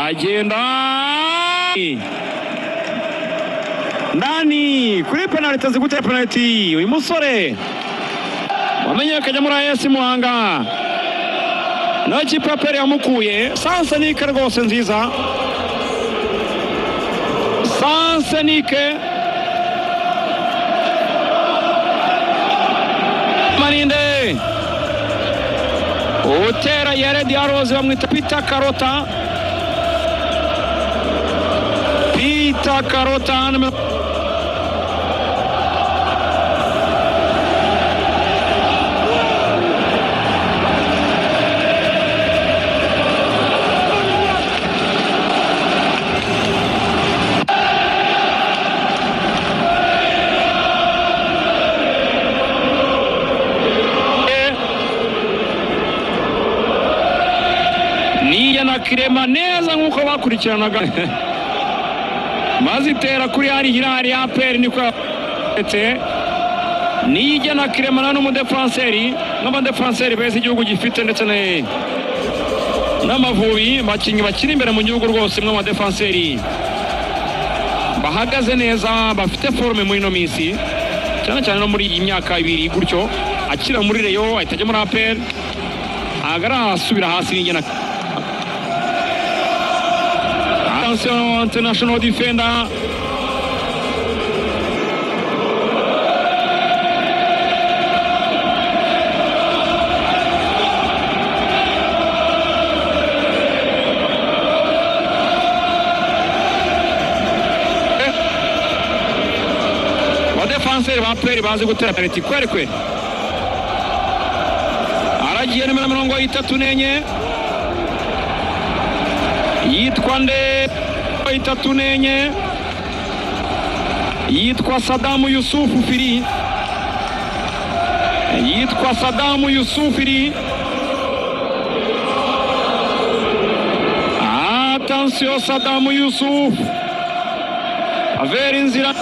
Aragenda ndani kuri penaliti, azi gutera penaliti uyu musore wamenyekanye muri AS Muhanga, nawe ikipe ya APR yamukuye. Sansenike rwose nziza, Sansenike Marinde utera ya Red Arrows, bamwita Peter Karota, Peter Karota nimero niya na Kirema neza nk'uko bakurikiranaga, maze itera kuri hari Hilali ya APR, niko yatetse niyijya na Kirema na n'umudefanseri, n'abadefanseri beza igihugu gifite, ndetse n'Amavubi, abakinnyi bakiri imbere mu gihugu rwose, mwe abadefanseri bahagaze neza, bafite forme muri ino minsi, cyane cyane no muri iyi myaka 2 gutyo akira muri Rayon, ahita ajya muri APR, ntabwo arasubira hasi n'igena. Attention, international defender. Abadefanseri ba APR bazi gutera penaliti kweri kweri. Aragiye nimero 34, yitwa nde? 34, yitwa Sadamu Yusufu Firi, yitwa Sadamu Yusufu Firi. Attention, Sadamu Yusufu avera inzira.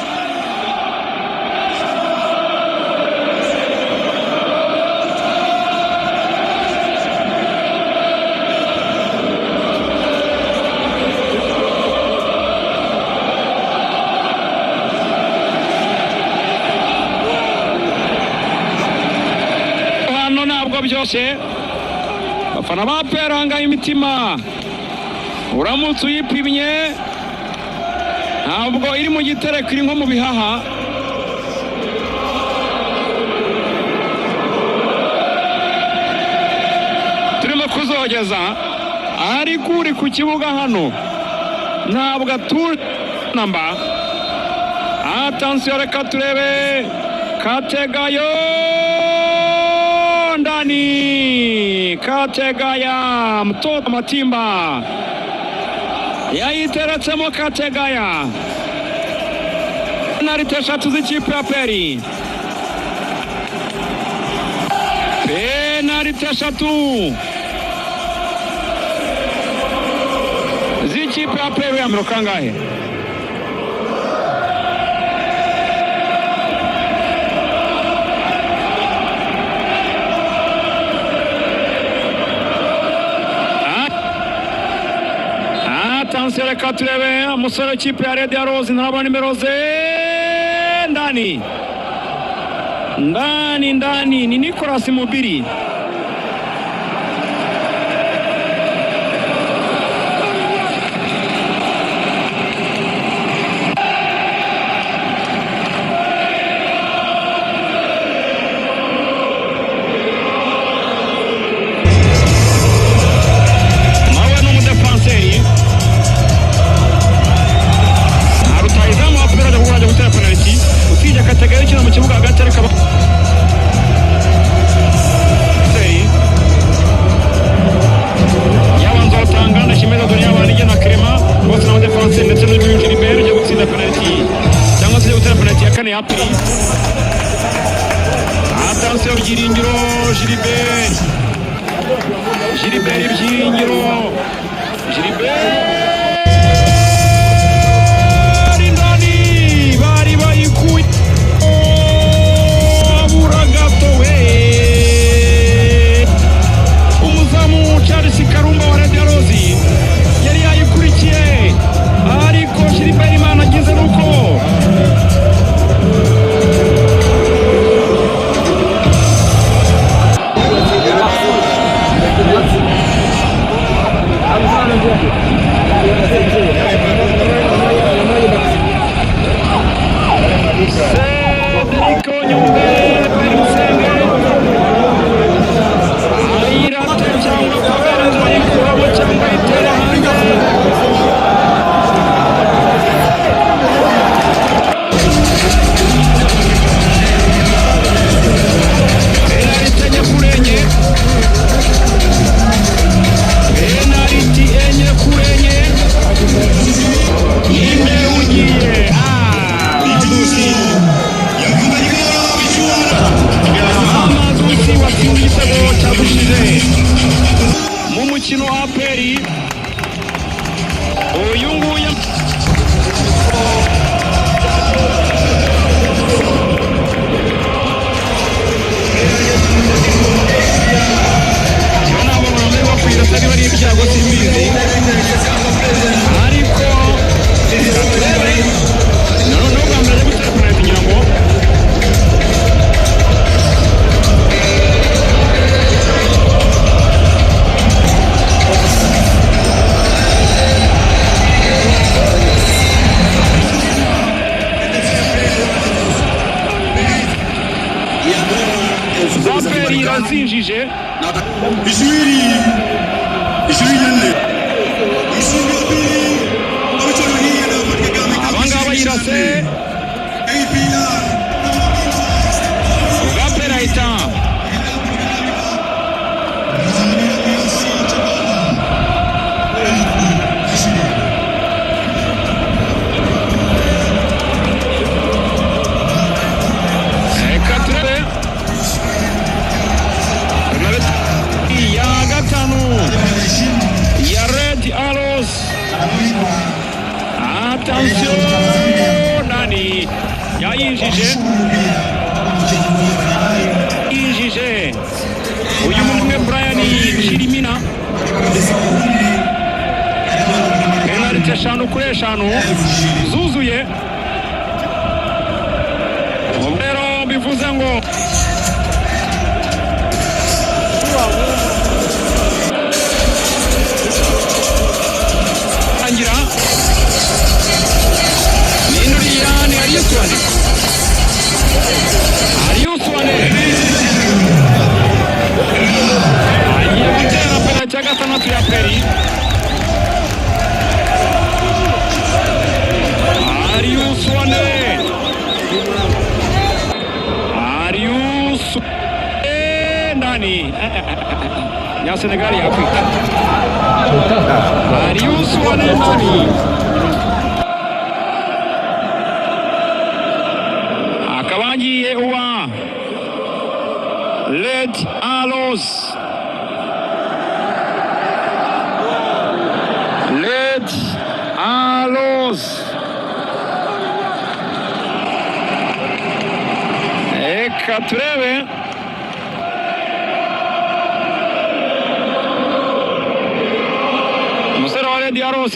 Hano ntabwo byose, abafana ba APR hangaye imitima, uramutse uyipimye ntabwo iri mu gitereko, iri nko mu bihaha. Turimo kuzogeza, ariko uri ku kibuga hano ntabwo atuje namba. Attention, reka turebe Kategayo ndani, Kategaya mtoto Matimba yayiteretsemo Kategaya. Penaliti eshatu z'ikipe ya APR, penaliti eshatu z'ikipe ya APR ya mirongo kangahe? Attention, reka turebe umusore w'ikipe ya Red Arrows, ntabona nimero ze ndani ndani ndani, ni Nicolas Mubiri. Nawe ni umudefanseri, rutahizamu wa APR ajya gutera penaliti, usibye Kategaya ukina mu kibuga hagati, ariko yabanza batanga Ndashimira Dore yabana igena Clement bose n'abadefanseri, ndetse n'uyu Gilbert ujya gutsinda penaliti cyangwa se ujya gutera penaliti ya kane ya APR. Attention, Byiringiro Gilbert, Gilbert Byiringiro Gilbert ndani, bari bayikuye, abura gato we, umuzamu Charles Karumba wa Red Arrows yari yayikurikiye. Niba ari ibyago simbizi, ariko reka turebe. Noneho bwa mbere ajya gutera penaliti, ngira ngo APR irazinjije. 20 24. Mshindi wa pili wa michuano hii ya David Kagame Cup Abangaba yirase. APR. Ubwa penaliti reka turebe penaliti ya gatanu ya Red Arrows. Attention, nani yayinjije? Yinjije uyu mumwe Brian Chirimina, penaliti 5 kuri 5 zuzuye. Ubu rero bivuze ngo tangira ni uriya, ni Aliou Souané. Aliou Souané agiye gutera penaliti ya gatandatu ya APR. Aliou Souané, Aliou Souané, ndani ya Senegal yakwita Aliou Souané ndani. Akaba agiye uwa Red Arrows, Red Arrows. Reka turebe. Umusore wa Red Arrows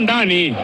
ndani.